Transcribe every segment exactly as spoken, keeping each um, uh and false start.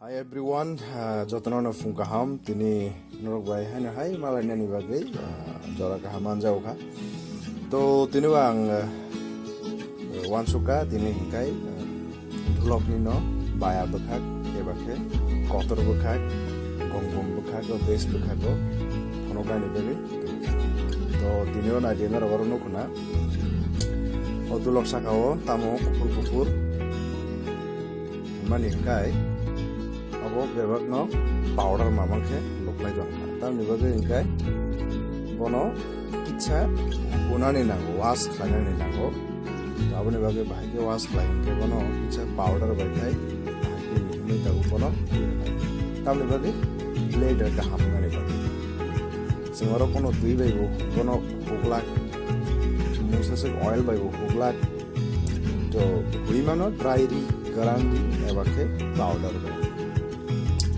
Hi everyone, ah, jotono no phung kaham, tini norok bai haino hai malainani bagwi, ah, jora kaham manjao kha. To tini bo ang, ah, wansukha tini hinkai, ah, dhulokni no baya bwkhak, eba khe kotor bwkhak, gongbum bwkhak, o base bwkhak o phunuknani bagwi. To tini o naidi norok oro nukhuna. O dhulok saka o tamo kuphur kuphur. Mani kai abo bebak no powder mamang khe luklai tong kha. Tamni bagwi hwnkhe bono kitsa hunani nango, wash khlainani nango. Aboni bagwi bahai khe wash khlai hwnkhe bono kitsa powder bai khai bahai khe mihimwi tabuk bono. Tamni bagwi blender kaham wngnani bagwi. Chwng oro bono twi bai bo bono huklak, mungsa swk oil bai bo huklak. To hui mano dry ri, kwran ri, eba khe powder bai.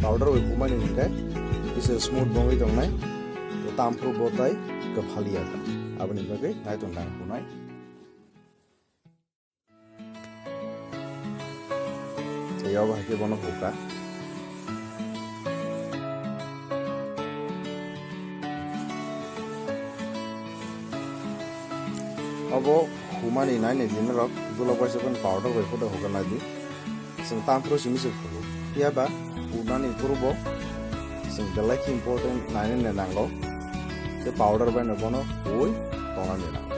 Powder bai humani hwnkhe kisa smooth bongwi tongnai. To tamphru bo tai kwphaliya ta. Aboni bagwi naitung nang hunai. Tei abo hai khe bono hukha. Obo humani nai nai di norok, dulok bai se powder bai photo hukha nai di. Chwng tamphru simi se phuru. Phiya ba hunani phuru bo chwng belai khe important nai nai nango. Tei powder bai no bono hui tongnani nango.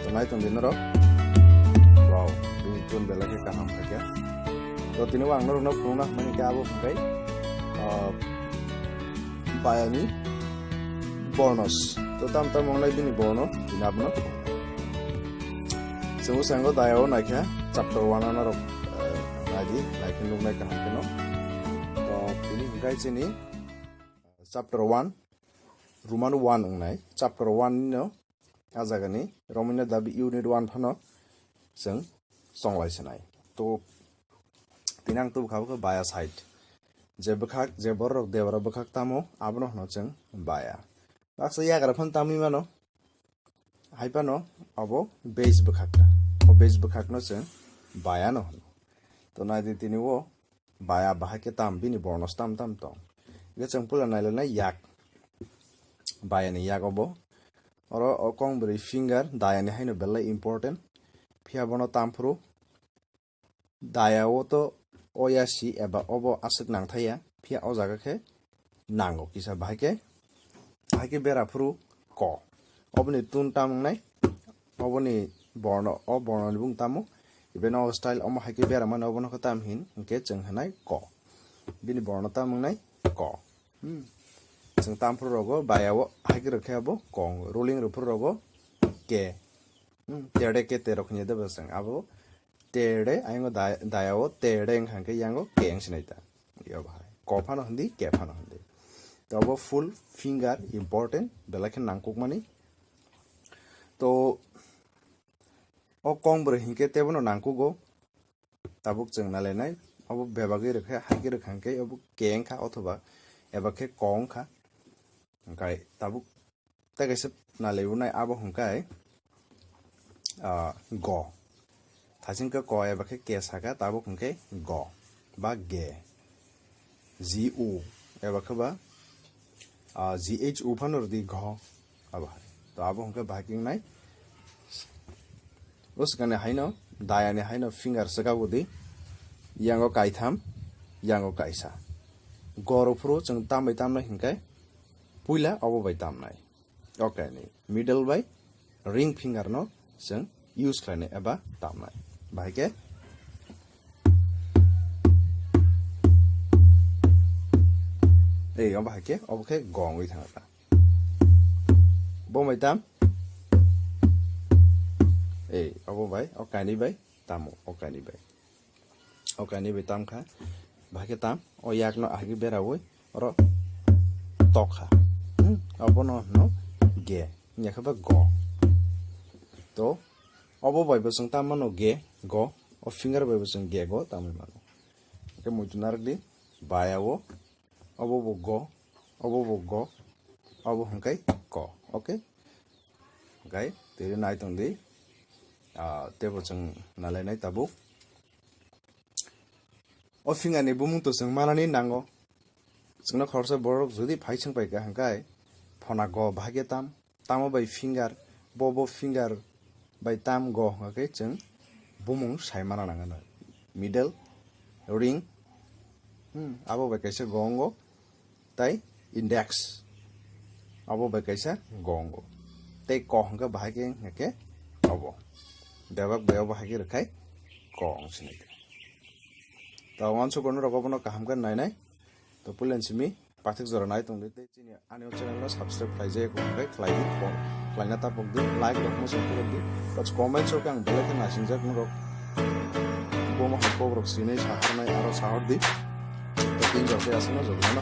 To nai tong di norok. Wow, bini tun belai khe kaham kha khe. To tini bo ang norokno phunukna hwnmani khe abo hwnkhe, ah, bayani bornos. To tam tam wngnai bini borno tini abono. Chwng bwskango dayao naikha chapter one ano rok, eh, naidi, naikhe nuknai kaham kheno. To tini hwnkhe chini chapter one, Roman one wngnai. Chapter one no a jagani romino dabi unit one phano chwng chonglai sinai. To tini ang tubukha bwkha baya side. Je bwkhak, je borok debra bwkhak tamo, abono hwno chwng baya. Baksa yagra phano tamwi mano. Hai phano abo base bwkhak ta. O base bwkhakno chwng baya no hwno. To nai di tini o baya bahai khe tam, bini bornos tam tam tong. Hwnkhe chwng puila nailainai yak. Bayani yak obo. Oro o kong bwrwi finger, dayani haino belai important. Phiya bono tamphru. Daya o to o ya si eba obo aswk nangthaya, phiya o jaga khe nango kisa bahai khe, bahai khe bera phuru ko. Oboni tun tam wngnai, oboni borno, o borno ni bung tamo, ibe no style omo hai khe bera mani obono khe tam hin, hwnkhe chwng hwnai ko. Bini borno tam wngnai ko. Hmm. Chwng tam phuru rogo baya o hai khe rwkhe abo ko, ruling rw phuru rogo ke. Hmm. Tere ke te rok hwnwi de bwswng abo. Tere, ayang da-, daya o tere wngkha hwnkhe yango ke wng sinai ta. Yo bahai. Ko phano hindi, ke phano hindi. To abo full finger important, belai khe nangkukmani. To o kong bwrwi hinkhe tebono nangkugo. Tabuk chwng nalainai. Abo bebagwi rwkhe, hai khe rwkha hwnkhe abo ke wngkha othoba eba khe ko wngkha. Hwnkhe tabuk tei kaisa nalai unai abo hwnkhe, ah, go. Thaching khe ko eba khe ke saka, tabuk hwnkhe go ba ge. G U eba khe ba, ah, G H U phano rwdi go. Abo hai. To abo hwnkhe bahai khe wngnai. Bwswkani haino, dayani haino finger swkagudi, yango kaitham, yango kaisa. Goro phuru chwng tam bai tamnai hwnkhe, puila obo bai tamnai. Okay, ni middle bai ring finger no chwng use khlainai eba tamnai. Bahai khe, ei, obo hai khe, obo khe gongwi thangkha. Bo bai tam? Ei, obo bai, o kainwi bai tamo, o kainwi bai. O kainwi bai tam kha. Bahai khe tam, o yakno ahigwi beraui, oro tokha. Hmm, obono hwno ge, wngya khe ba go. To, obo bai bo chwng tam mano ge, go, o finger bai bo chwng ge, go, tamwi mano. Hwnkhe muitu narwkdi, baya o, obo bo go, obo bo go, obo hwnkhe ko, okay? Hwnkhe tei nai tongdi, ah, teibo chwng nalainai tabuk. O finger ni bumung to chwng manani nango. Chwngno khoroksa borok jodi phai chwng pai kha hwnkhe phona go bahai khe tam, tamo bai finger, bo bo finger bai tam go hwnkhe chwng bumung sai mana nangano. Middle, ring, hmm, abo bai kaisa go wngo, tai index, abo bai kaisa go wngo. Tei ko hwnkhe bahai khe hwnkhe obo. Bebak bai obo hai khe rwkhai ko wng sinai khe. To wansuk rok obono kaham khe nainai. To pulen simi pathik jora nai tongdi tei chini ani o channel no subscribe khlai jaya kok khe khlai di, khlaina tapok di, like rok muchung kurok di, plus comment rok ang belai khe naising jak norok. Bomo hai kok rok sinai sahornai aro sahor di. To tin jora tei aswkno jotono